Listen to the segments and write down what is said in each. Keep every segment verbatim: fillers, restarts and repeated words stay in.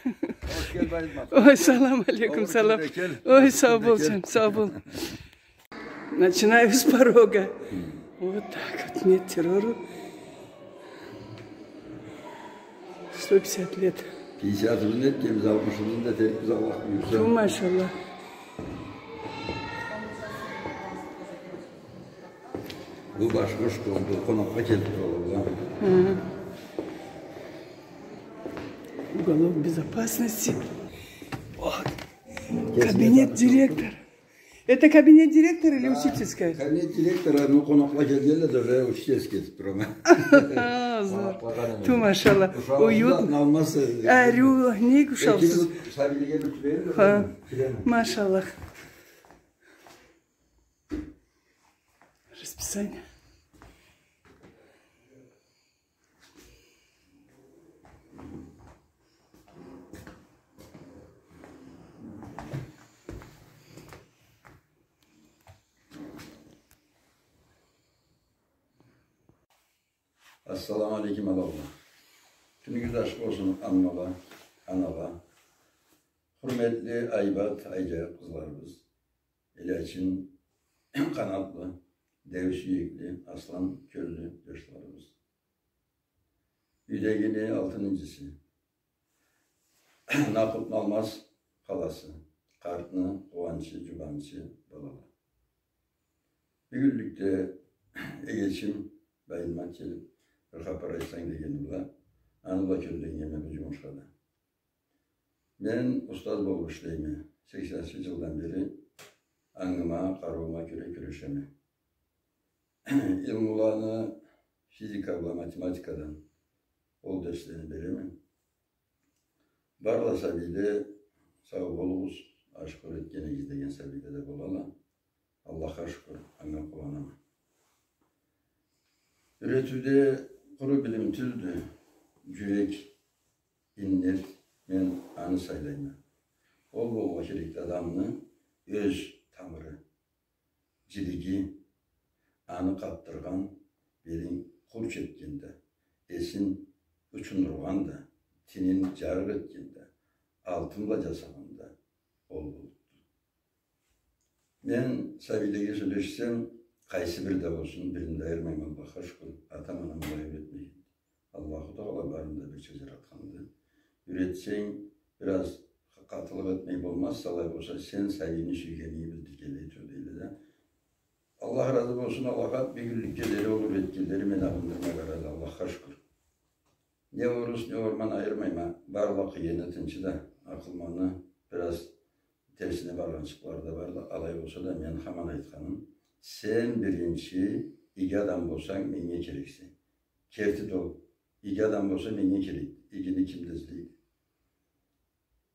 Хош келдинг, Баймурат. Ой, салам алейкум, салам. Ой, сау бол, сен, сау бол. Начинаю с порога. Вот так вот, нет террору. Сто пятьдесят лет. Пятьдесят лет, биз алтмыш лет да терикбиз, Аллах буюрса. Ту, машаллах. Бу башха школду, къонакъгъа келип туралла. Хы. Уголок безопасности. Кабинет директора. Это кабинет директора или учительская? Кабинет директора, ну, къонакъла келгенле да, уже учительская этип турама. Зор. Ту, машаллах. Уютно. Ариу, не ушакъсыз. Ха. Машаллах. Расписание. Ассаламу алейкум, аланла. Кюнюгюз ашхы болсун, аннала, анала. Хурметли, айбат, айжайып къызларыбыз. Элячын къанатлы, деу сюекли, аслан кёллю джашларыбыз. Юйдегини алтын инджиси, Накъут-Налмас къаласы, къартны къууанчы, джубанчы балала. Бюгюнлюкде эгечим Баймурат келип, бир хапар айтсанг дегени бла, аны бла кёлленнгенме бу джумушха да. Мен устаз болуп ишлейме. Сексенинчи джылдан бери ангыма, къарыума кёре кюрешеме. Илмуланы физика бла математикадан ол дерслени береме. Барла сабийле, сау болугъуз, ашхы юретгенигиз деген сабийле да болала. Аллахха шукур, анга къууанама. Юретиуде къуру билим тюлдю, джюрек, иннет, мен аны сайлайма. Ол болургъа керекди адамны ёз тамыры, джилиги, аны къатдыргъан, белин къурч этген да, эсин учундургъан да, тинин джарыкъ этген да, алтын бла джасагъан да ол боллукъду. Мен сабийлеге сёлешсем, къайсы бир да болсун, бирин да айырмайма, Аллахха шукур, атам-анам алай юретмегенди. Аллаху Тагъала барын да бирча джаратханды. Юретсенг, бир аз къатылыкъ этмей болмаз, алай болса, сен сабийни сюйгенинги билдиргенлей тур, дейле да. Аллах разы болсун алагъа, бюгюнлюкге дери ол юретгенлери мени абындырмай барады, Аллахха шукур. Не орус, не орман айырмайма, барла къыйыны, тынчы да, акъылманы, бир аз терсине баргъанчыкълары да барла. Алай болса да, мен хаман айтханым, сен биринчи иги адам болсанг, меннге керексе. Керти да ол. Иги адам болса, меннге керек. Игини ким да излейди.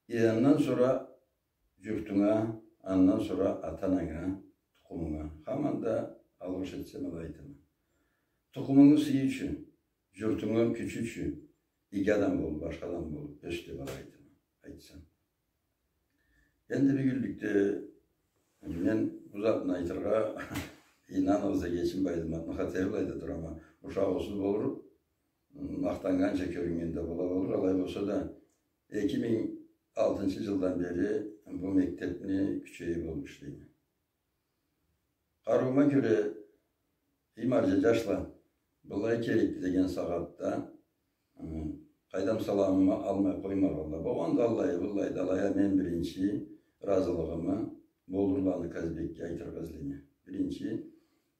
Э, андан сора джуртунга, андан сора ата-ананга, тукъумунга. Хаман да алгъыш этсем, алай айтама. Тукъумунгу сыйы ючюн, джуртунгу кючю ючюн иги адам бол, башха адам бол, ёс деб алай айтама, айтсам. Энди бюгюнлюкде мен бу затны айтыргъа, ийнаныгъыз, эгечим Байдыматны хатерлей да турама. Ушакъ усуз болур, махтаннганча кёрюннген да бола болур. Алай болса да, эки минг алтынчы джылдан бери бу мектебни кючейи болуб ишлейме. Къарыума кёре, эй, марджа джашла, былай керекди деген сагъатда, ы, къайдам, саламымы алмай къоймагъанла. Болгъанды аллай, быллай да, алай а мен биринчи разылыгъымы Болурланы Казбекге айтыргъа излейме. Биринчи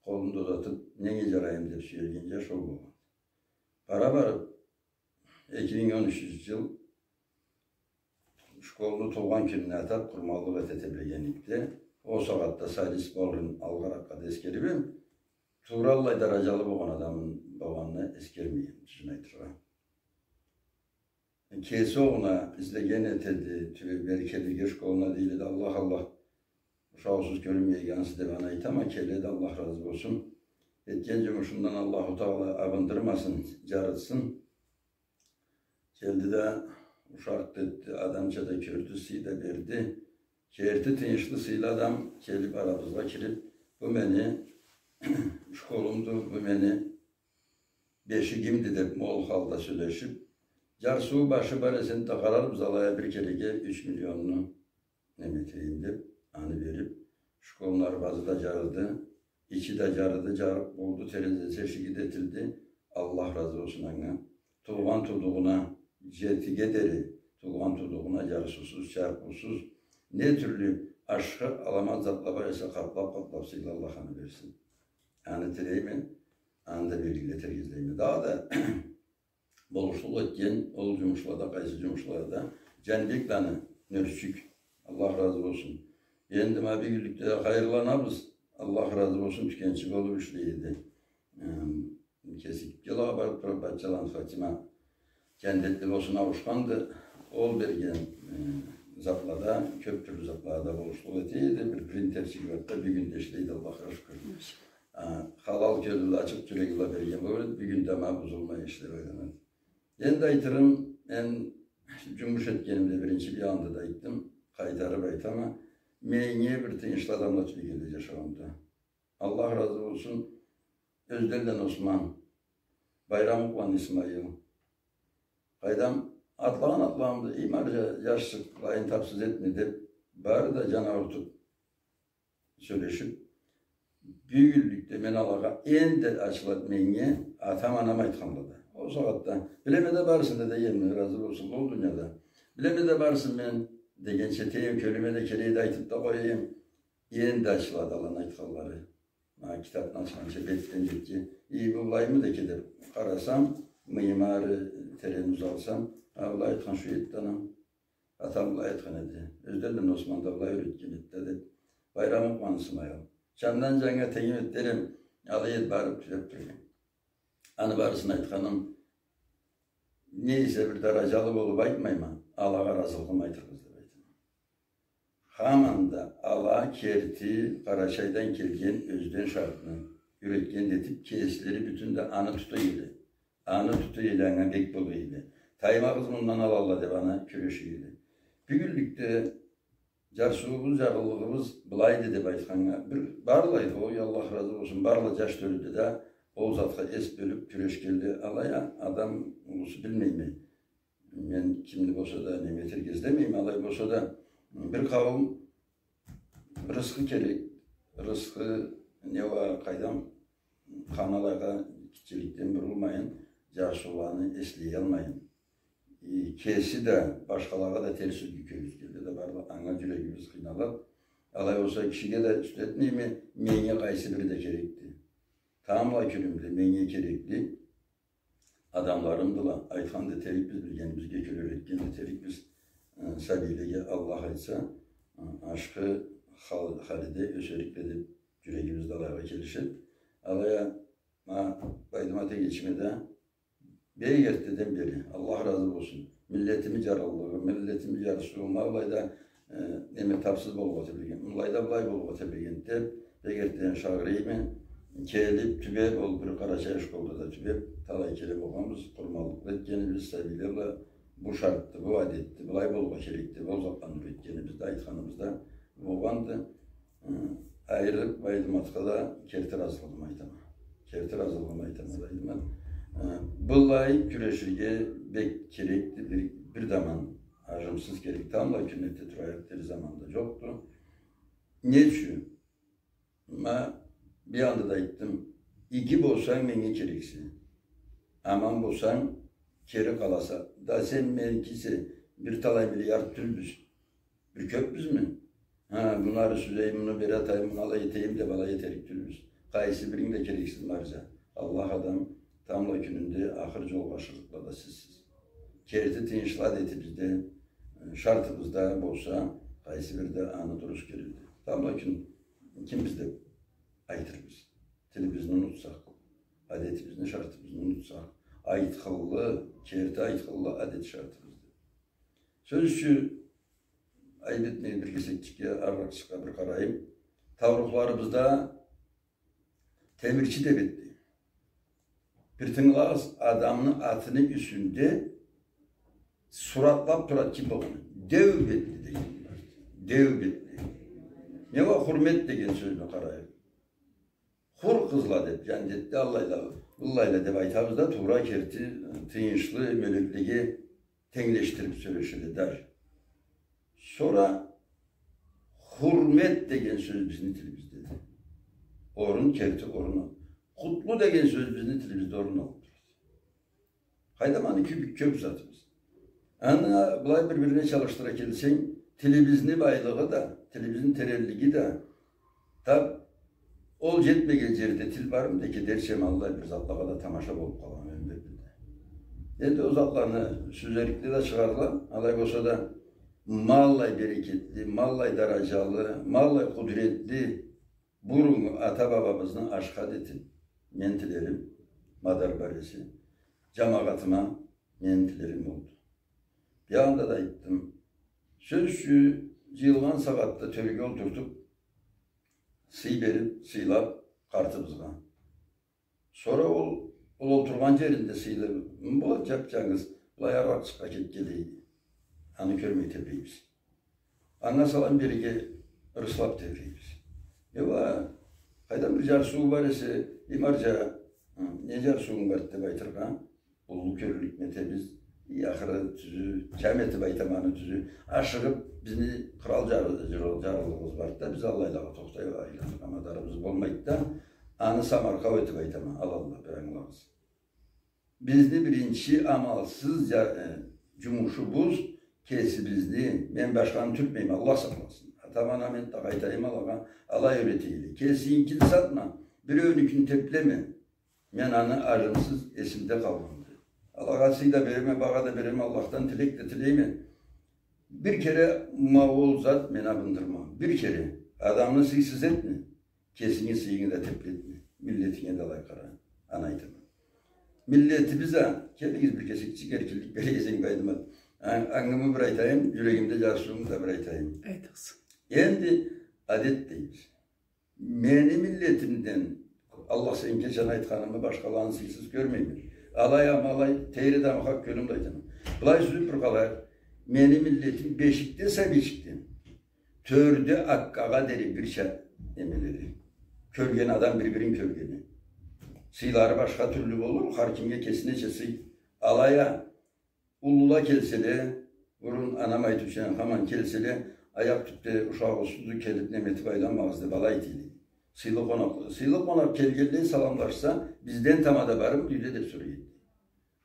къолун да узатыб, ненге джарайым деб сюелген джаш ол болгъан. Бара барыб, эки минг он ючюнчю джыл школну туугъан кюнюне атаб, къурманлыкъ эте тебрегенликде, ол сагъатда солист болурун алгъаракъгъа да эсгериб эм, туура аллай даражалы болгъан адамны, болгъанын эсгермей эм, тюзюн айтыргъа. Кеси огъуна излеген этеди, тюбе бери келирге школуна, дейле да, Аллах, Аллах, ушакъ усуз кёрюнмейген ансы деб аны айтама, келеди, Аллах разы болсун. Этген джумушундан Аллаху Тагъала абындырмасын, джарытсын. Келди да, ушакъ да этди, адамча да кёрдю, сый да берди. Керти тыйыншлы, сыйлы адам келиб арабызгъа кириб, бу мени школумду, бу мени бешигимди деб, мол халда сёлешиб, Джарсыуу башы бар эсе да, къарарбыз алай а бир кереге юч миллионну неме этейим деб, аны бериб, школну арбазы да джарыды, ичи да джарыды, джарыкъ болду, терезеси, эшиги да этилди. Аллах разы болсун анга. Туугъан туудугъуна, джетиге дери туугъан туудугъуна джарсыусуз, чарпыусуз, не тюрлю ашхы, аламат затла бар эсе, къатлаб-къатлаб сыйлы, Аллах аны берсин. Аны тилейме, аны да белгиле этирге излейме. Дагъыда болушлукъ этген ол джумушлада, къайсы джумушлада, Джанбек да аны, Нёрчюк, Аллах разы болсун. Энди ма бюгюнлюкде да хайырланабыз. Аллах разы болсун, тюкенчи болуб ишлей эди. Эм, кеси Кипкелагъа барыб туруб, Батчаланы Фатима, джандетли болсун, ауушханды. Ол берген, э, затлада, кёб тюрлю затлада болушлукъ эте эди. Бир принтерчиги барды да, бюгюн да ишлейди, Аллахха шукур. Машаллах. А, халал кёлю бла, ачыкъ джюреги бла берген болур эди, бюгюн да ма бузулмай ишлеб айланады. Энди айтырым, мен джумуш этгенимде биринчи бир анда да айтдым, къайтарыб айтама, меннге бир тыйыншлы адамла тюбегенле джашауумда. Аллах разы болсун, Ёзденланы Осман, Байрамукъланы Исмаил. Къайдам, атлагъан атлагъымда, эй, маржа, джашчыкъ, былайын тапсыз этме деб, бары да джан аурутуб сёлешиб, бюгюнлюкде мен алагъа энди ачылады меннге, атам-анам айтханла да. Ол сагъатда, билеме да барысын да дегенме, разы болсунла ол дунияда. Билеме да барысын мен дегенча этейим, кёлюме да келеди, айтыб да къояйым. Энди ачылады аланы айтханлары. Ма китабны ачханча бетден бетге, ий, быллаймыды экен деб къарасам, мыйымы ары терен узалсам, а, былай айтхан шу эди да анам. Атам былай айтхан эди. Ёзденланы Осман да былай юретген эди да, деб. Байрамукъланы Исмаил. Джандан джаннга тенг эди дерем, алай эди барыб тюбеб тургъан. Аны барысын айтханым, не эсе бир даражалы болуб айтмайма, алагъа разылыгъымы айтырбыз деб айтама. Хаманда ала керти Къарачайдан келген Ёзден шартны юретген этиб, кеслери бютюн да аны тута эди. Аны тута эди, анга бек бола эди. Таймагъыз мындан, алалла деб, аны кюреше эди. Бюгюнлюкде джарсыуубуз, джарлылыгъыбыз былайды деб айтханнга, бир барлайды, ой, Аллах разы болсун, барла джаш тёлюде да ол затха эс бёлюб кюрешгенле, алай а адам улусу билмейме. Мен кимни болса да неме этерге излемейме, алай болса да, бир къауум рысхы керек, рысхы не уа, къайдам, къаналайгъа гитчеликден бурулмайын, джарсыуланы эслеялмайын. Э, кеси да, башхалагъа да терс юлгю кёргюзгенле да барла, анга джюрегибиз къыйналады. Алай болса, кишиге да юстетмейме, меннге къайсы бири да керекди. Тамбла кюнюмде меннге керекли адамларымдыла, айтхан да этерикбиз, билгенибизге кёре юретген да этерикбиз, э, сабийлеге, Аллах айтса, э, ашхы хал-, халиде ёсерикле деб джюрегибиз да алайгъа келишеди. Алай а, ма, Байдымат эгечиме да бек эртдеден бери, Аллах разы болсун, миллетими джарлылыгъы, миллетими джарсыуу, ма былайда э, неме, тапсыз болургъа тебреген, былайда былай болургъа тебреген деб, бек эртдеден шагъырыйма, келиб, тюбеб, ол бир Къарачай школда да тюбеб, талай кере болгъанбыз, къурманлыкъла этгенибиз, сабийле бла бу шартды, бу адетди, былай болургъа керекди, ол затланы юретгенибиз да, айтханыбыз да болгъанды. Э, айры Байдыматха да керти разылыгъымы айтама. Керти разылыгъымы айтама, Байдымат. Э, былай кюреширге бек керекди, бир, бир заман. Ажымсыз керек, тамбла кюнде турайыкъ дер заман да джокъду. Не ючюн? Ма, бир анда да айтдым. Иги болсанг, меннге керексе. Аман болсанг, кери къаласа. Да сен меникисе, бир талай миллиард тюлбюз. Бир кёббюзмю? Ха, муну ары сюзейим, муну бери атайым, муну алай этейим деб алай этерик тюлбюз. Къайсы биринг да керексиз, маржа. Аллах адам тамбла кюнюнде ахыр джолгъа ашырыкъла да сизсиз. Керти тыйыншлы адетибизде, э, шартыбызда болса, къайсы бири да аны дурус кёреди. Тамбла кюн кимбиз деб айтырбыз? Тилибизни унутсакъ, адетибизни, шартыбызны унутсакъ, айтхыллы, керти айтхыллы адет шартыбызды. Сёз ючюн, айбетни бир кесекчикге, арыракъчыкъгъа бир къарайым. Таурухларыбызда темирчи деб этди. Бир тынгылагъыз, адамны атыны юсюнде суратлаб турады ким болгъанын. Деу бетли деген бар. Деу бетли. Не уа хурмет деген сёзню къарайыкъ. Хур къызла деб, джандетде аллайла, быллайла деб айтабыз да, туура, керти, тыйыншлы, мёлеклеге тенглешдириб сёлешелле, даже. Сора хурмет деген сёз бизни тилибиздеди. Орун, керти орун. Къутлу деген сёз бизни тилибизде орун алыб турады. Къайдам, аны кибик кёб затыбыз. Аны былай бир-бирине чалышдыра келсенг, тилибизни байлыгъы да, тилибизни теренлиги да, таб ол джетмеген джерде тил бармыды экен дерча, ма аллай бир затлагъа да тамаша болуб къалгъан ёмюрде. Энди ол затланы сёзерикле да чыгъарла, алай болса да, ма аллай берекетли, ма аллай даражалы, ма аллай къудретли буруннгу ата-бабабызны ашхы адетин мен тилерим, мадар бар эсе, джамагъатыма мен тилерим болду. Биягъында да айтдым. Сёз ючюн, джыйылгъан сагъатда тёрге олтуртуб, сый бериб, сыйлаб, къартыбызгъа. Сора ол, ол олтургъан джеринде сыйлы болады, джап-джангыз, былай аргъачыкъгъа кетгенлей, аны кёрмей тебрейбиз. Анга салам берирге ырыслаб тебрейбиз. Э, уа, къайдам, бир джарсыуу бар эсе, эй, Марджа, не джарсыуунг барды деб айтыргъа, уллу кёллюлюк этебиз. Э, ахыры тюзю, джам этиб айтама аны тюзю. Ашыгъыб, бизни кърал джар-, джар-, джарлылыгъыбыз барды да, биз аллайлагъа тохтай айланыргъа мадарыбыз болмайды да, аны самаркъау этиб айтама, аланла, бир ангылагъыз. Бизни биринчи амалсыз джа-, э, джумушубуз кесибизни, мен башханы тюртмейме, Аллах сакъласын. Атам-анам энтда къайтайым алагъа, алай юретелле. Кесингинкин сатма, биреунюкюн теблеме. Мен аны ажымсыз эсимде къалгъанды. Алагъа сый да береме, багъа да береме, Аллахдан тилек да тилейме. Бир кере ма ол зат мен абындырма. Бир кере адамны сыйсыз этме. Кесинги сыйынгы да теблетме. Миллетинге да алай къара. Аны айтама. Миллетибиз а, келигиз, бир кесекчик эркинлик берейик, къайдам. Ан-, ангымы бир айтайым, джюрегимде джарсыууму да бир айтайым. Айтыгъыз. Энди адет дейбиз. Мени миллетимден, Аллах сен кеч, аны айтханымы, башхаланы сыйсыз кёрмейме. Алай а ма алай, тейри да ма хакъ кёлюмде айтама. Былай сюзюб бир къалайыкъ. Мени миллетим бешикде, сабийчикден тёрде аккагъа дери бирча немелери. Кёрген адам бир-бирин кёргени. Сыйлары башха тюрлю болур, хар кимге кесинича сый. Алай а, уллула келселе, бурун анам айтыучан, хаман келселе, аякъ тюбде ушакъ юсюндю, келиб неме этиб айланмагъыз деб алай этелле. Сыйлы къонакъ, сыйлы къонакъ келгенлей саламлашса, бизден тамада бармыды юйде деб сорай эди.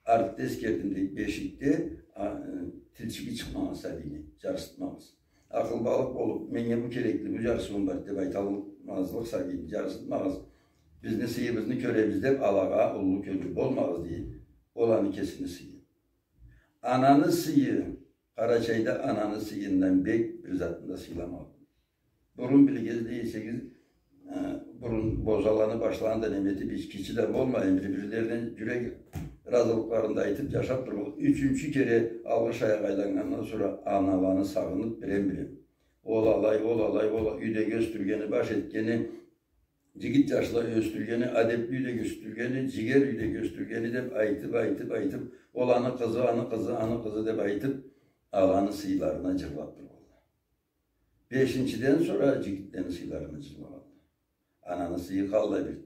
Артда эсгердим, дейди, бешикде, а, э, тилчиги чыкъмагъан сабийни джарсытмагъыз. Акъылбалыкъ болуб, меннге бу керекли, бу джарсыуум бар деб айталмазлыкъ сабийни джарсытмагъыз. Бизни сыйыбызны кёребиз деб, алагъа уллу кёллю болмагъыз, дейди. Ол аны кесини сыйы. Ананы сыйы, Къарачайда ананы сыйындан бек бир затны да сыйламагъанды. Бурун билгенлей эсегиз, э, бурун бозаланы башларында неме этиб, ичкичи да болмайын, бир-бирлерине джюрек ыразылыкъларын да айтыб джашаб тургъан. Ючюнчю кере алгъыш аякъ айланнгандан сора аналаны сагъыныб бирем-бирем. Ол алай, ол алай, ол юйдеги ёсдюргени, баш этгени, джигит джашла ёсдюргени, адебли юйдеги ёсдюргени, джигер юйдеги ёсдюргени деб айтыб, айтыб, айтыб, ол аны къызы, аны къызы, аны къызы деб айтыб, аланы сыйларына джырлаб тургъанла. Бешинчиден сора джигитлени сыйларына джырлагъанла. Ананы сыйы къаллай бир.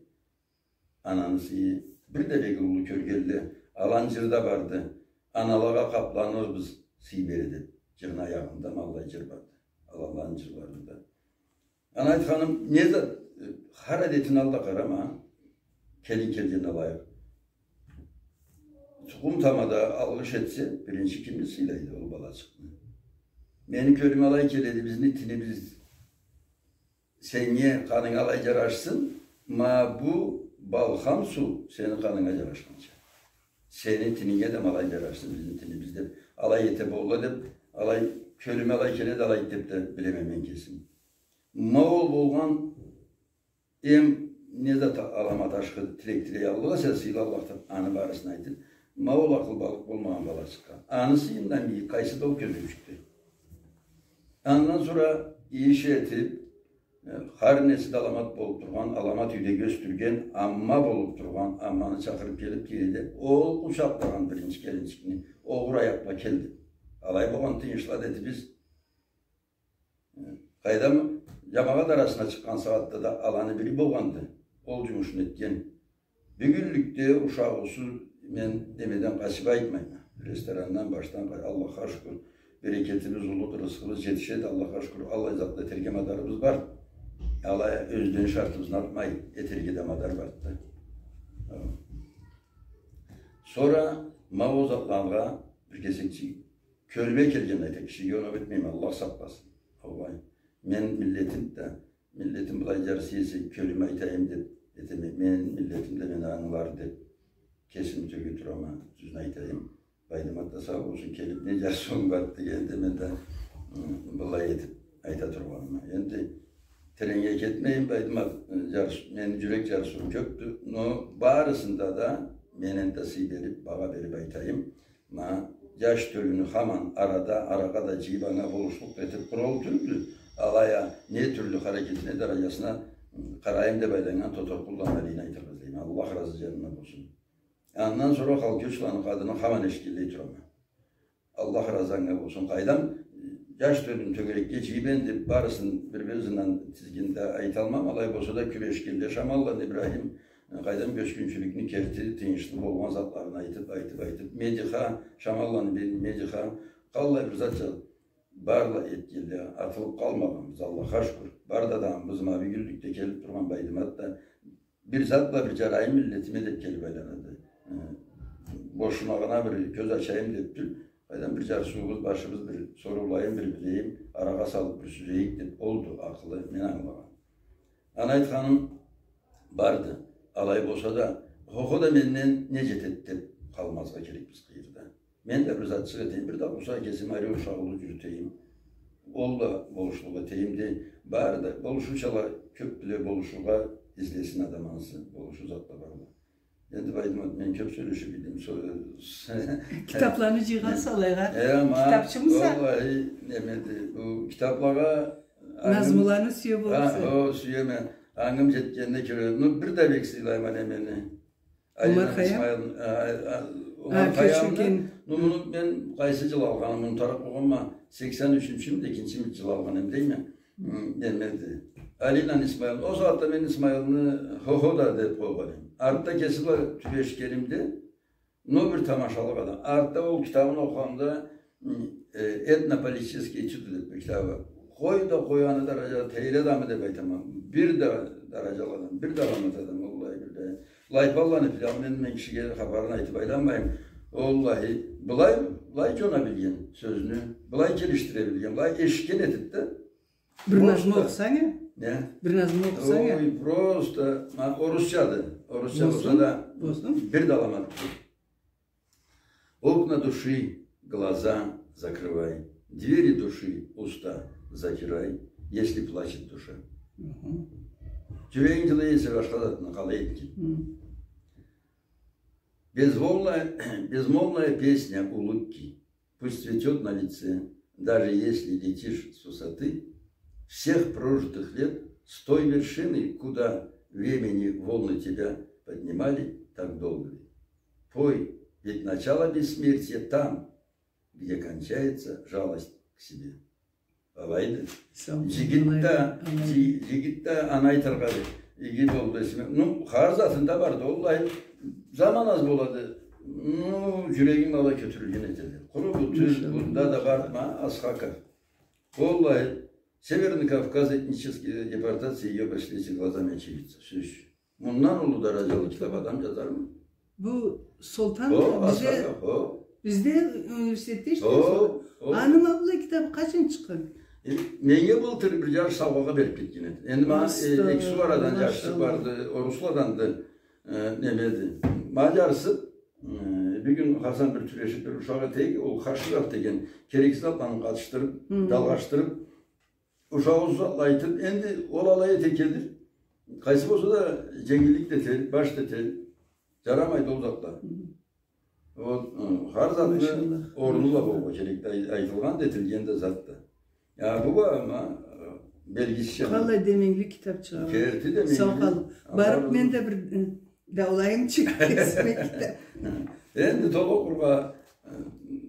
Ананы сыйы бир да бек уллу кёргенле. Аланы джыры да барды. Аналагъа къапланырбыз, сый бере деб. Джырны аягъында ма аллай джыр барды. Аланланы джырларында. Аны айтханым, не зат, э, хар адетин ал да къарама, келин келгенни алайыкъ. Тукъум тамада алгъыш этсе, биринчи кимни сыйлайды? Ол балачыкъны. Мени кёлюме алай келеди, бизни тинибиз. Сеннге къанынга алай джарашсын, ма бу балхам суу сени къанынга джарашханча. Сени тининге да ма алай джарашсын бизни тинибиз деб, алай эте болла деб, алай кёлюме алай келеди, алай деб да билеме мен кесим. Ма ол болгъан эм не зат аламат ашхы тилек тилей аллыкъ эсе, сыйлы Аллахдан, аны барысын айтыб, ма ол акъылбалыкъ болмагъан балачыкъгъа. Аны сыйындан бийик къайсы да ол кёзюучюкде. Андан сора иш этиб, э, хар неси да аламат болуб тургъан, аламат юйдеги ёсдюрген, амма болуб тургъан, амманы чакъырыб келиб, кире деб, ол къучакълагъан биринчи келинчикни, огъур аякъ бла кел деб. Алай болгъан тынчлы адетибиз. Къайдам, джамагъат арасына чыкъгъан сагъатда да аланы бири болгъанды. Ол джумушну этген. Бюгюнлюкде ушакъ юсю мен немеден къачыб айтмайма. Ресторандан башдан къай-, Аллахха шукур. Берекетибиз уллуду, рызкъыбыз жетишеди, Аллахха шукур. Аллай затла этерге мадарыбыз бар. Алай ёзден шартыбызны атмай этерге да мадар барды. Хо. Сора ма ол затланы бир кесекчик кёлюме келгенин айта, кишиге оноу этмейме, Аллах сакъласын. Аллай. Мен миллетим да, миллетим былай жарсый эсе, кёлюме айтайым деп этеме. Мен миллетим да мени ангылар деп, кесими тёге турама, тюзюн айтайым. Байдымат да сау болсун, келип, не жарсыуунг бар дегенде, мен да, ы, былай этип айта тургъаныма. Энди теренге кетмейим, Байдымат, ы, жарс-, мени жюрек жарсыуум кёпдю, но барысында да мен энди сый берип, багъа берип айтайым. Ма, жаш тёлюню хаман арада, арагъа да жыйып, анга болушлукъ этип къуру ол тюлдю. Алай а не тюрлю харакетине, даражасына, ы, къарайым деп айланнган Тотаркъулланы Алийни айтыргъа излейме. Аллах разы жанына болсун. Андан сора Халкёчланы къадыны хаман эшитгенлей турама. Аллах разы анга болсун. Къайдам, жаш тёлюн тёгерекге жыйып, энди барысын бир-бири ызындан тизгинде айталмам, алай болса да, Кюрешгенле, Шамалланы Ибрахим, къайдам, кёчгюнчюлюкню керти, тыйыншлы болгъан затларын айтып, айтып, айтып, Медиха, Шамалланы Бе-, Медиха, къаллай бир затча барла этгенле, атылып къалмагъанбыз, Аллахха шукур. Бар да адамыбыз, ма бюгюнлюкде келип тургъан Байдымат да, бир зат бла бир жарайым миллетиме деп келип айланады. Э, бошуна гъана бир кёз ачайым деп тюл, къайдам, бир жарсыуубуз, башыбыз бир соруулайым, бир билейим, арагъа салып бир сюзейик деп олду акъылы, мен ангылагъан. Аны айтханым барды. Алай болса да, хо-хо да менден не жетеди деп къалмазгъа керекбиз къыйырда. Мен да бир затчыкъ этейим, бир да болса кесим ариу ушакълы жюрютейим. Ол да болушлукъ этейим де, бары да болушуучала кёп биле болушургъа излесин адам ансы, болушуу затла барла. Энди, Байдымат, мен кёп сёлешип билдим. Со-, китапланы жыйгъанса алайгъа. Э, ма, китапчымыса? Валлахи, немеди, бу китаплагъа ангым... Назмуланы сюе болурса. А, о, сюеме. Ангым жетгенине кёре. Ну, бир да бек сыйлайма немени. Омар Хаям? Исмаил, а, а, а, Омар Хаямны, ну, муну мен къайсы жыл алгъаным, муну унутарыкъ болгъанма, сексен ючюнчюмю да экинчими жыл алгъан эдим дейме. М, демеди. Алийланы Исмаил. Ол сагъатда мен Исмаилни хо-хо да деп къойгъан эдим. Артда кеси бла тюбешгенимде, но бир тамашалыкъ адам. Артда ол китабын окъугъанда, М, э, этнополитический этюд деп бир китабы. Къой да къой, аны даража, тейри адамы деп айтама. Бир да даражалы адам, бир да аламат адам, валлахи, бир да. Лайпанланы филиалындан мен кишиге хапарын айтып айланмайым. Валлахи, былай, былай жона билген сёзню, былай келишдире билген, былай эшитген этеди да. Бир назму окъусанг а? Не? Бир назму окъусанг а? Ой, просто, ма, орусчады. Орусча болса да, бир да аламат. Окна души, глаза закрывай, двери души, уста затирай, если плачет душа. Мгм. Жюрегинг жылай эсе, башха затны къалай этгин? Мгм. Безмолвная, безмолвная песня улыбки пусть цветёт на лице, даже если летишь с высоты всех прожитых лет, с той вершины, куда времени волны тебя поднимали так долго ли. Пой, ведь начало бессмертия там, где кончается жалость к себе. Алайды. Жигит да, жи-, жигит да аны айтыргъа иги болду эсиме. Ну, хар затында барды, валлахи. Заман аз болады. Ну, жюрегим алай кётюрюлген этеди. Къуру бу тюз, бунда да бар, ма, Асхаков. Валлахи, Северный Кавказ, этнические депортации, её последствия глазами очевидца. Сёз. Мындан уллу даражалы китап адам жазармы? Бу Солтан да бизде, бизде университетде ишлеген. Аны ма былай китабы къачан чыкъгъан? Э, меннге былтыр бир жарыш саугъагъа берип кетген эди. Энди ма, э, эки суу арадан жарышы барды, орусладанды, э, немеди. Ма жарышы, э, бир кюн Хасан бир тюбешип бир ушакъ этейик, ол Хаширов деген керексиз затланы къатышдырып, далгъашдырып, ушакъ узатла айтып, энди ол алай эте келир. Къайсы болса да, женгиллик да этер, баш да этер. Жарамайды ол затла. Вот, ы, хар затны орну бла болургъа керек, ай-, айтылгъан да, этилген да зат да. Я, бу ба, ма, белгисича. Къаллай деменгили китапчыкъ. Керти деменгили. Сау къал. Барып, мен да бир, ы, Даулайым чыкъды эсиме китап. Энди толу окъургъа, э,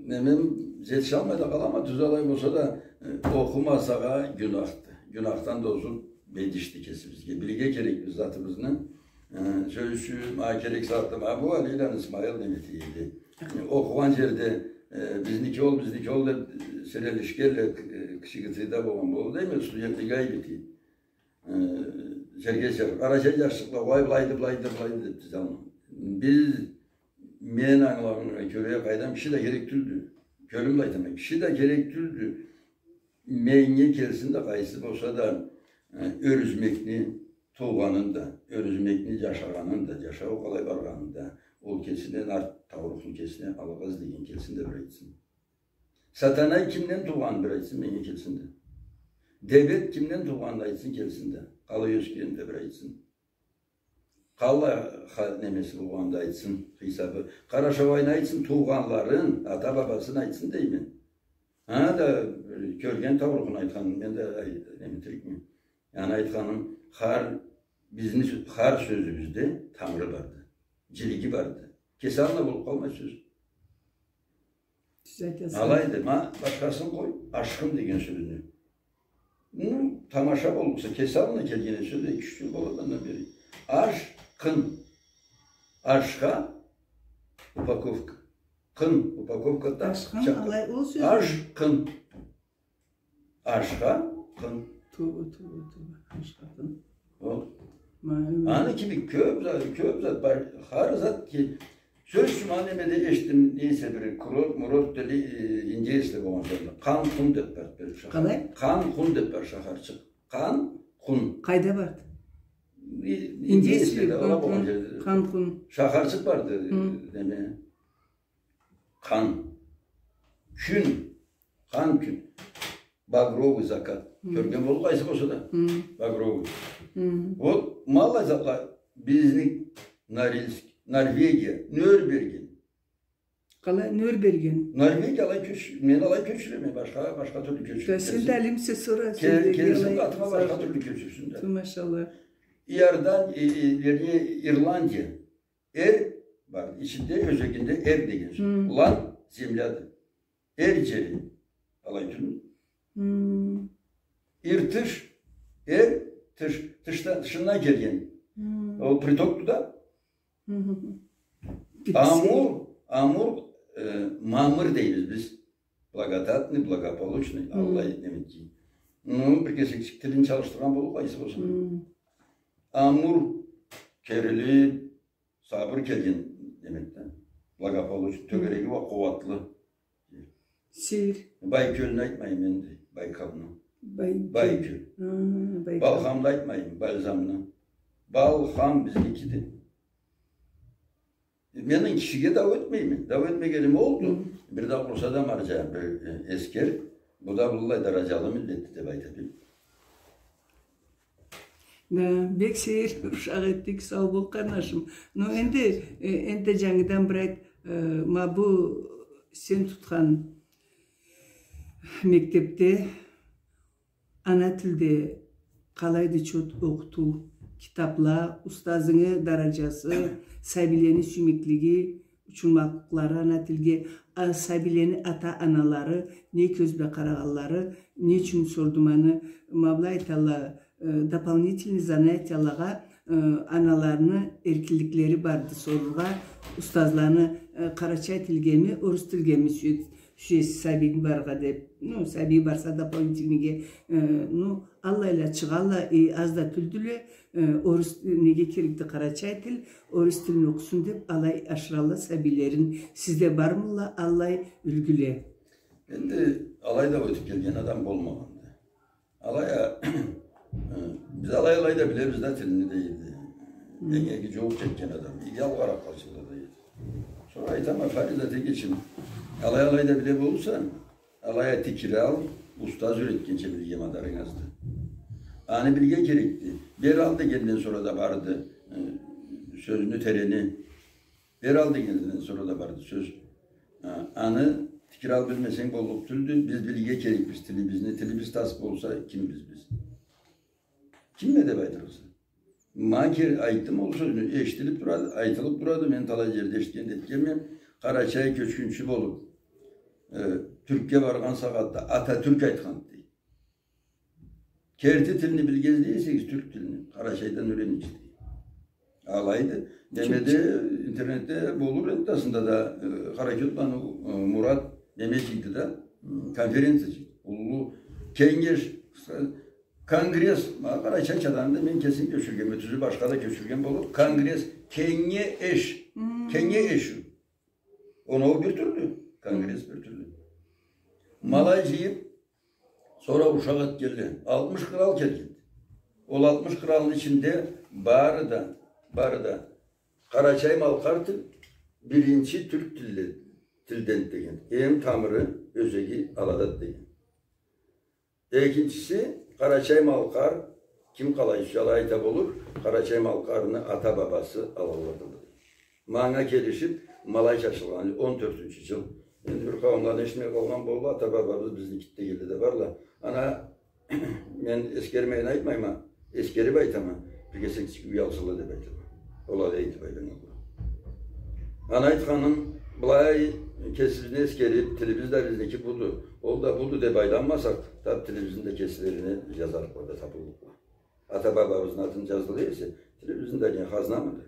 немем, жетишалмай да къалама, тюз алай болса да, э, окъумасагъа гюнахды. Гюнахдан да озуп бедишди кесибизге. Билирге керекбиз затыбызны. Э, сёз ючюн, ма керек затым, а бу Алийланы Исмаил неме эте эди. Окъугъан джерде, э, бизники ол, бизники ол деб, э, сирелишгенле, э, кичи къызы да болгъан болур дейме, студентлиги айыб эте. Э, джерге чыгъыб, къарачай джашчыкъла, уай, былайды, былайды, былайды деб, биз аны. Биз, мен ангылагъаныма кёре, къайдам, киши да керек тюлдю. Кёлюм бла айтама, киши да керек тюлдю. Меннге келсин да, къайсы болса да, э, Ёрюзмекни туугъанын да, Ёрюзмекни джашагъанын да, джашау къалай баргъанын да, ол кесинден арт, Таурухну кесине алгъа излеген келсин да бир айтсын. Сатанай кимден туугъанын бир айтсын, меннге келсин да. Дебет кимден туугъанын айтсын, келсин да. Къалай ёсгенин да бир айтсын. Къалай ха-, немеси болгъанын да айтсын, хисабы. Къарашауайны айтсын, туугъанларын, ата-бабасын айтсын дейме. Аны да, э, кёрген Таурухну айтханын мен да ай-, неме этерикме. Аны айтханым, хар, бизни сё-, хар сёзюбюзде тамыры барды, джилиги барды. Кеси аллына болуб къалмай сёз. Тюз айтаса. Алайды, ма, башхасын къой, ашхын деген сёзню. Ну, тамаша боллукъса, кеси аллына келген сёз да эки-юч джыл болады андан бери. Ашхын. Ашха, упаковка. Къын, упаковкада. Ашхын, чакъы. Алай ол сёз. Ашхын. Ашха, къын. Тоба, тоба, тоба. Ашха, къын. Ол. Ма, аны кибик кёб зат, кёб зат бар. Хар зат ки, сёз ючюн, ма, немеде эшитдим, не эсе бир курорт, мурорт дери, э, индеецле болгъан сора. Къанкун деб бар бир шахар. Къалай? Къанкун деб бар шахарчыкъ. Къанкун. Къайда барды? И-, индеецледе, Къанкун, ала болгъан джерде. Къанкун. Шахарчыкъ барды, неме. Къан. Кюн. Къан кюн. Багровый закат. Кёрген болур къайсы болса да. Багровый. Вот, ма аллай затла бизни Норильск, Норвегия, Нёрберген. Къалай Нёрберген? Норвегия алай кёч-, мен алай кёчюреме, башха, башха тюрлю кёчюреме. Да сен да алимсе, сора, ке-, сен да келсин, алай атыма башха тюрлю кёчюрсюн да. Ту, машалла. Иордан, э, э, вернее, Ирландия. Эр бар, ичинде, ёзегинде эр деген сёз. Ланд, земляды. Эр джери. Алай тюлмю? Иртыш, эр, тыш, тышда-, тышындан келген. Ол притокду да. Амур, амур, э, мамыр дейбиз биз. Благодатный, благополучный, аллай неметки. Ну, бир кесекчик тилин чалышдыргъан болур къайсы болса. Амур, керили, сабыр келген демек да. Благополучный, тёгереги уа къууатлы. Сейир. Байкёлню айтмайым энди, Байкалны. Байкёл. Байкёл. Ха, Байкал. Балхамны айтмайым, бальзамны. Балхам бизникиди. Мен кишиге дау этмейме. Дау этмегеним олду. Бир да къурса да марджа, бир, э, эскер. Бу да быллай даражалы миллетди деб айтырма. Да, бек сейир ушакъ этдик, сау бол, къарнашым. Но энди, э, энди джангыдан бир айт, э, ма бу сен тутхан мектебде ана тилде къалайды чот окъутуу, китабла, устазынгы дараджасы, сабийлени сюймеклиги, учулмакълыкълары ана тилге, а, сабийлени ата-аналары не кёз бла къарагъанлары, не ючюн сордум аны, ма былай айталла, э, дополнительный занятиялагъа, э, аналарыны эркинликлери барды сорургъа, устазланы, э, къарачай тилгеми, орус тилгеми сюе-, сюесиз сабийни барыргъа деб, ну, сабий барса дополнительныйге, э, ну, аллайла чыгъалла, э, аз да тюлдюле, э, орус, неге керекди къарачай тил, орус тилни окъусун деб, алай ашыралла сабийлерин. Сизде бармыдыла аллай юлгюле? Энди алай да ётюб келген адам болмагъанды. Алай а, э, биз алай-алай да билебиз да тилни, дейди. Энди иги джууукъ чекген адам, иги алгъаракъ къалчылда, дейди. Сора айтама, Фаризат эгечим, алай-алай да биле болурса, алай а тикирал, устаз юретгенча билирге мадарынг азды. Аны билирге керекди. Бери ал дегенден сора да барды, э, сёзню терени. Бери ал дегенден сора да барды сёз. А, аны тикирал билмесенг боллукъ тюлдю, биз билирге керекбиз тилибизни, тилибиз тас болса, кимбиз биз? Кимме деб айтырыкъса? Ма кер-, айтдым ол сёзню, эшитилиб турады, айтылыб турады, мен талай джерде эшитген да этгенме, къарачай кёчгюнчю болуб, э, Тюркге баргъан сагъатда Ататюрк айтханды, дей. Керти тилни билгенди эсегиз, тюрк тилни, къарачайдан юренигиз, дей. Алайды. Немеде, интернетде болур энтда, анда да, э, Къаракётланы, э, Мурат неме джыйды да, м, конференция джыйды. Уллу кенгеш, э, конгресс, ма, къарачайчадан да мен кесим кёчюргенме, тюзю башха да кёчюрген болур. Конгресс, кенге эш, кенге эш. Оноу бир тюрлю, конгресс бир тюрлю. Ма алай джыйыб, сора ушакъ этгенле, алтмыш кърал келгенди. Ол алтмыш къралны ичинде бары да, бары да къарачай-малкъар тил биринчи тюрк тилде-, тилден деген. Эм тамыры, ёзеги аладады деген. Экинчиси, къарачай-малкъар, ким къалай сюйсе алай айта болур, къарачай-малкъарны ата-бабасы аланладыла. Ма анга келишиб, ма алай чачылгъан, он тёртюнчю джыл. Энди бир къауумла эшитмей къалгъан болур, ата-бабабыз бизники дегенле да барла. Ана, мен эсгермейин айтмайма, эсгериб айтама, бир кесек уялсынла деб айтама. Ол алай айтыб айланнганла. Аны айтханым, былай кесибизни эсгериб, тилибиз да бизники буду, ол да буду деб айланмасакъ, тап тилибизни да кеслерине джазарыкъла да табыллыкъла. Ата-бабабызны атын джаздыла эсе, тилибизни да не хазнамыды?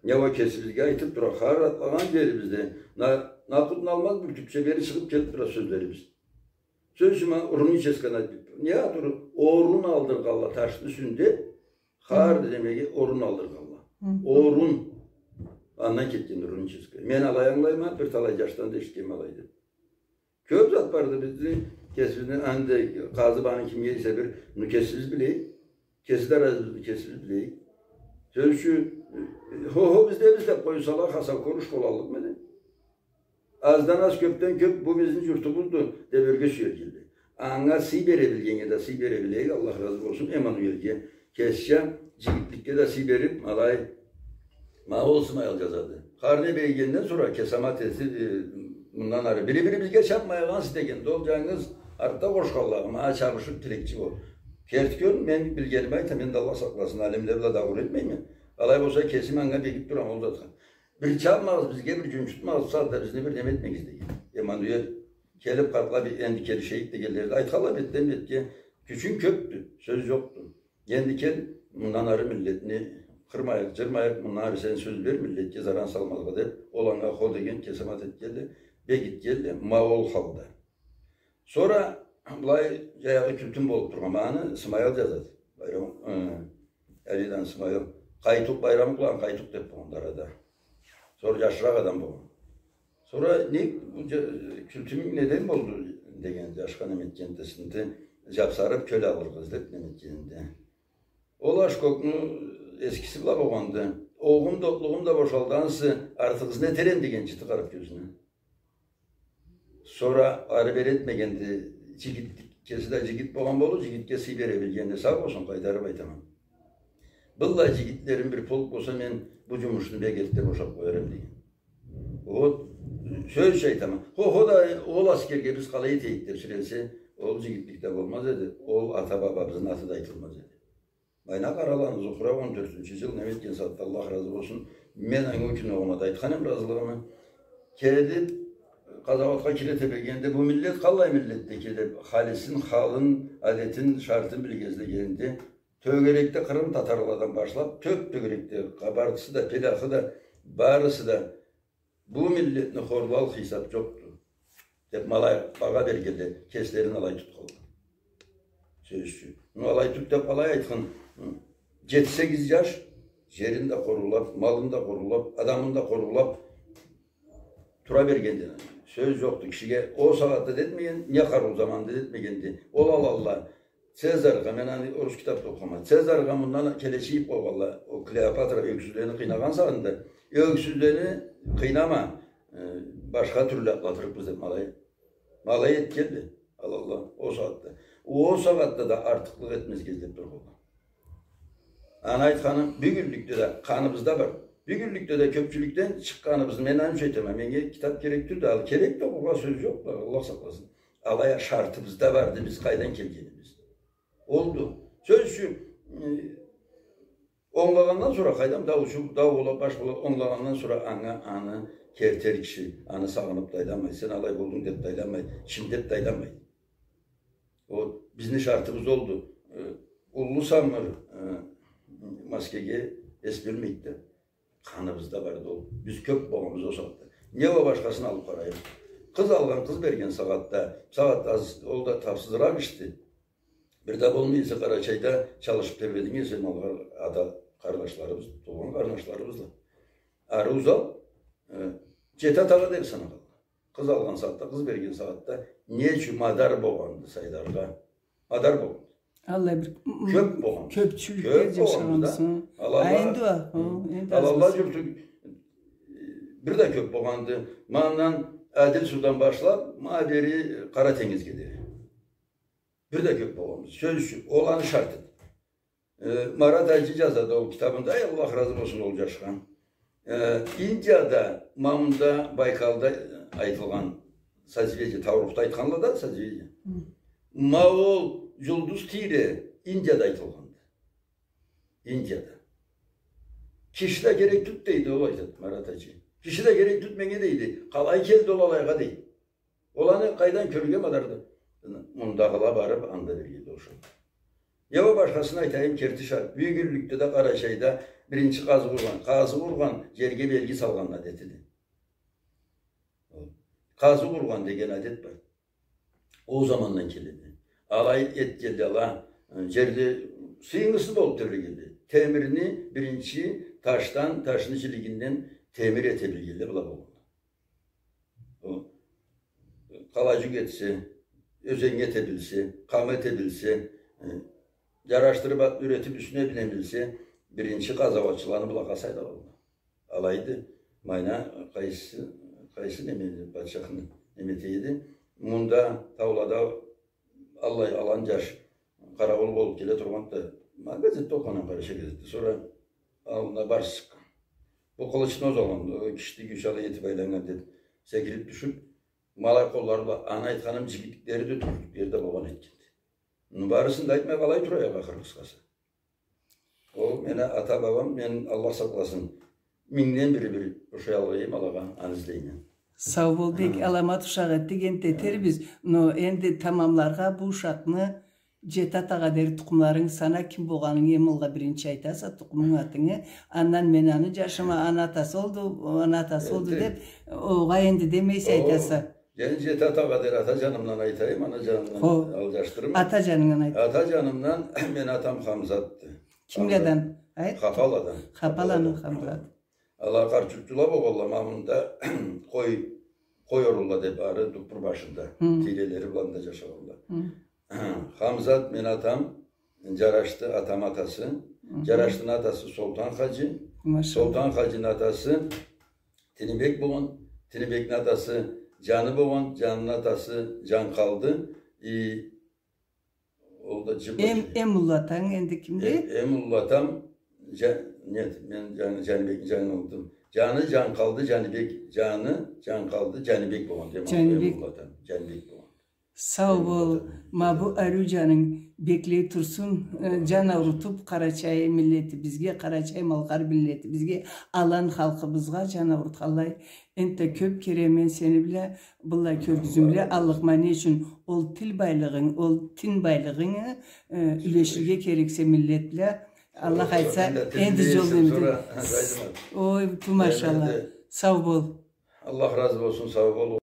Не ол кесибизге айтыб тура, хар атлагъан джерибизде, на-, Накъутну алмаз бюртюкча бери чыгъыб келиб тура сёзлерибиз. Сёз ючюн, ма, рунический айтыб, не атыр, орун алдыргъанла ташны юсюнде, хар да немеге орун алдыргъанла. Орун. Андан кетген рунический. Мен алай ангылайма, бир талай джашдан да эшитгенме алайды. Кёб зат барды бизни, кесибизни, энди, къазы барын кимге эсе бир, ну, кесибиз билейик. Кеси да разыбызны кесибиз билейик. Сёз ючюн, хо-хо, биз да бизде деб къойсала, хасаб кёрюш болаллыкъмыды? Аздан аз, кёбден кёб, бу бизни джуртубузду деб ёрге сюелле. Анга сый бере билгеннге да сый бере билейик, Аллах разы болсун, Эммануэлге. Кесича джигитликге да сый бериб, ма алай, ма ол Сымайыл джазады. Хар не бегигенден сора кесамат этиб, э, мындан ары бири-бирибизге чабмайгъансыз дегенди. Ол джангыз артда къошханлагъа, ма чабышыб тилекчи бол. Керти кёрюн, мен билгеними айтама, мен да, Аллах сакъласын, алимле бла дауур этмейме. Алай болса, кесим анга бегиб турама ол затха. Бир чабмагъыз бизге, бир джунчутмагъыз, бусагъатда бизни бир неме этмегиз деген. Эммануэль келиб, къартлай бир энди келишейик дегенлерди. Айтханла бетден-бетге, кючюнг кёбдю, сёз джокъду. Энди кел, мындан ары миллетни къырмайыкъ, джырмайыкъ, мындан ары сен сёз бер, миллетге заран салмазгъа деб, ол анга хо деген, кесамат этгенле, бегитгенле, ма ол халда. Сора былай джаягъы кюлтюм болуб тургъан, ма аны Сымайыл джазады. Байрам, э, Алидан Сымайыл. Къайтукъ, Байрамукъланы Къайтукъ деб болгъанды арада. Сора джашыракъ адам болгъан. Сора не, бу джа-, кюлтюмюнг неден болду деген, джашха неме этгенди, сынды, джабсарыб кёл алыргъа излеб неме этгенди. Ол ашкокну эскиси бла болгъанды. Огъум да, отлугъум да бошалды ансы, артыгъызны этерем деген, джити къараб кёзюне. Сора ары-бери этмегенди, джигит, кеси да джигит болгъан болуб, джигитге сый бере билгенди, сау болсун, къайтарыб айтама. Быллай джигитлерим бир полк болса, мен бу джумушну бек эртде бошаб къоярем деген. Вот, сёз ючюн айтама. Хо-хо да, ол аскерге биз къалай этейик деб сюйренсе, ол джигитлик да болмаз эди, ол ата-бабабызны аты да айтылмаз эди. Айна къараланы, Зухра, он тёртюнчю джыл неме этген сагъатда, Аллах разы болсун, мен анга кюн огъуна да айтхан эм разылыгъымы. Келиб, къазауатха кире тебрегенде, бу миллет къаллай миллетди экен деб, халисин, халын, адетин, шартын билирге излегенде, тёгерекде къырым татарладан башлаб, тёп тёгерекде къабартысы да, пелахы да, барысы да, бу миллетни хорлал хисаб джокъду деб, ма алай багъа бергенле, кеслерин алай тутханла. Сёз ючюн. Ну, алай тут деб алай айтхан, хы, джети-сегиз джаш джерин да къоруулаб, малын да къоруулаб, адамын да къоруулаб тура бергенди. Сёз джокъду. Кишиге ол сагъатда да этмеген, не къарыу заманда да этмегенди. Ол аланла Цезарьгъа, мен аны орус китабда окъугъанма. Цезарьгъа мындан келечи ийиб къойгъанла, ол Клеопатра ёксюзлени къыйнагъан сагъатында, ёксюзлени къыйнама, э, башха тюрлю атлатырыкъбыз деб, ма алай. Ма алай этгенле, аланла, ол сагъатда. Ол сагъатда да артыкълыкъ этмезге излеб тургъанла. Аны айтханым, бюгюнлюкде да къаныбызда бар. Бюгюнлюкде да кёпчюлюкден чыкъгъаныбызны мен аны ючюн айтама. Меннге китаб керек тюлдю, ал керек да, огъуна сёз джокъ да, Аллах сакъласын. Алай а шартыбызда барды, биз къайдан келгенибиз. Олду. Сёз ючюн, э, онглагъандан сора, къайдам, даучу, дау болуп, баш болуп, онглагъандан сора анга, аны кертер киши, аны сагъынып да айланмай, сен алай болдунг деп да айланмай, чын деп да айланмай. Ол бизни шартыбыз олду. Э, уллу санлы, э, Маскеге Эс бёлмейди да. Къаныбызда барды ол. Биз кёп болгъанбыз ол сагъатда. Не уа башхасын алып къарайыкъ. Къыз алгъан, къыз берген сагъатда, сагъатда аз, ол да тапсызыракъ ишди. Бир да болмай эсе Къарачайда чалышып тебрединг эсе малгъа, ата къарнашларыбыз, туугъан къарнашларыбызла. Ары узал, э, джети атагъа дери саналгъанды. Къыз алгъан сагъатда, къыз берген сагъатда не ючюн мадар болгъанды сайларгъа? Мадар болгъанды. Аллай бир, м, м, кёп болгъанды. Кёпчюлюкде джашагъанды да. Кёп болгъанды да. Аланла, а, энди уа, о, энди аланла аз болсун. Джурту, э, бир да кёп болгъанды. Ма андан Адил суудан башлап, ма бери Къара тенгизге дери. Бир да кёп болгъанбыз. Сёз ючюн, ол аны шарты эди. Э, Марат Аджи джазады ол китабында, ай, Аллах разы болсун ол джашха. Э, Индияда, ма мында Байкалда айтылгъан созвездие, Таурухда айтханла да созвездие. Хы. Ма ол джулдуз тийре Индияда айтылгъанды. Индияда. Киши да керек тюлдю дейди, ол айтады, Марат Аджи. Киши да керек тюлдю меннге дейди. Къалай келди ол алайгъа дейди. Ол аны къайдан кёрюрге мадарды? Мындагъыла барып, анда бир джерде ошады. Я уа башхасын айтайым, керти шарт. Бюгюнлюкде да Къарачайда биринчи къазыкъ ургъан, къазыкъ ургъан джерге белги салгъан адети эди. Къазыкъ ургъан деген адет бар. Ол замандан келеди. Алай этгенле ала, э, джерде сыйынысыз болуп тебрегенле. Темирни биринчи ташдан, ташны жилигинден темир эте билгенле была болгъанла. Ол къаладжукъ этсе, ёзеннге эте билсе, къамы эте билсе, э, джарашдырып, ат юретип, юсюне бине билсе, биринчи къазауатчыланы былагъа сайлагъанла. Алайды, майна къайсы, къайсы неме, патчахны неме эте эди. Мында таулада аллай алан джаш къараууул болуп келе тургъанды да, ма газетде окъугъанма, къарачай газетде. Сора аллына барс чыкъгъан. Бу къылычны узалгъан, о киши тюйюлча алай этип айланнган деп, секирип тюшюп, ма алай къоллары бла, аны айтханым, джигитликлери да, тюрклюклери да болгъан этгенди. Муну барысын да айтмай къалай турайыкъ, ахыр къысхасы. Ол мени ата-бабам, мен, Аллах сакъласын, мингден бири бир ушаялгъа эдим алагъа, аны излейме. Сау бол, бек аламат ушакъ этдик, энтда этербиз. Но энди тамамларгъа бу ушакъны, джети атагъа дери тукъумларынгы сана, ким болгъанынгы эм алгъа биринчи айтаса, тукъумунгу, атынгы, андан мен аны джашыма, аны атасы олду, аны атасы олду деп, огъай энди демейсе, айтаса. Джети атагъа дери ата джанымдан айтайым, ана джанымдан алджашдырма. Ата джанынгдан айт. Ата джанымдан, мени атам Хамзатды. Кимледен? Айт. Хапаладан. Хапаланы Хамзат. Ала къарт джуртчула болгъанла, ма мында къой, къой орулла деп, ары Дуппур башында. Хы. Тийрелери бла анда джашагъанла. Хы. Хамзат, мени атам, Джарашды, атам атасы. Хы. Джарашдыны атасы Солтан хаджи. Машаллах. Солтан хаджыны атасы Тинибек болгъан, Тинибекни атасы Джаны болгъан, Джаныны атасы Джанкъалды. И ол да джы... Эм, эм уллу атанг энди кимди? Э, эм уллу атам Джа-, нет, мен Джаны, Джанибекни джанын унутдум. Джаны, Джанкъалды, Джанибек, Джаны, Джанкъалды, Джанибек болгъан. Эм уллу атам Джанибек болгъан. Сау бол, ма бу ариу джанынг беклей турсун, э, джан аурутуп, къарачай миллетибизге, къарачай-малкъар миллетибизге, алан халкъыбызгъа джан аурутханлай. Энтда кёп кере мен сени бла быллай кёргюзюмле аллыкъма, не ючюн, ол тил байлыгъынг, ол тин байлыгъынгы, э, юлеширге керексе миллет бла. Аллах айтса, энди джол демеди. Ой, ту машаллах. Сау бол. Аллах разы болсун, сау бол.